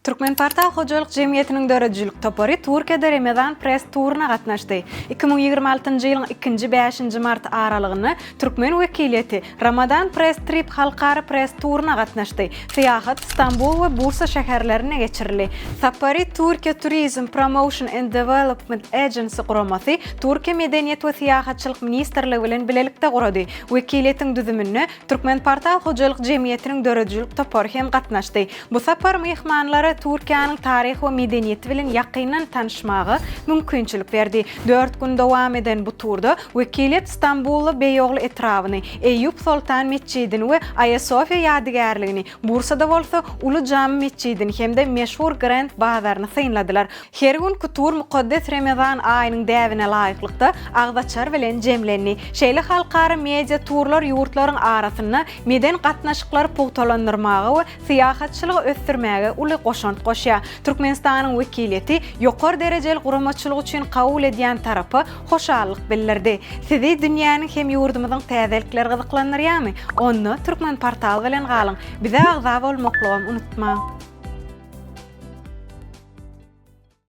Türkmenportal hojalyk jemgyýetiniň döredijilik topary Türkiýede Remezan press turuna gatnaşdy. 2026-njy ýylyň ikinji-bäşinji marty aralygynda türkmen wekiliýeti Ramadan Press Trip halkara press turuna gatnaşdy. Syýahat Stambul we Bursa şäherlerinde geçirildi. Sapary Türkiye Tourism Promotion and Development Agency guramasy Türkiýe Medeniýet we syýahatçylyk ministrligi bilen bilelikde gurady. Wekiliýetiň düzüminde Türkmenportal hojalyk jemgyýetiniň döredijilik topary hem gatnaşdy. Bu sapar myhmanlara Türkiýäniň taryhy we medeniýeti bilen ýakyndan tanyşmaga mümkinçilik berdi. Dört gün dowam eden bu turda wekiliýet Stambulda Beýogly etrabyny, Eýýup Soltan metjidini we Aýasofýa ýadygärligini, Bursada bolsa Uly Jamy metjidini hem-de meşhur Grand bazaryny synladylar. Her günki tur mukaddes Remezan aýynyň däbine laýyklykda agzaçar bilen jemlendi. Şeýle halkara media turlar ýurtlaryň arasynda medeni gatnaşyklary pugtalandyrmaga we syýahatçylygy ösdürmäge uly goşant goşýar. Türkmenistanyň wekiliýeti ýokary derejeli guramaçylyk üçin kabul edýän tarapa hoşallyk bildirdi. Sizi dünýäniň hem ýurdumyzyň täzelikleri gyzyklandyrýarmy? Onda Türkmenportal bilen galyň! Bize agza bolmaklygam unutmaň!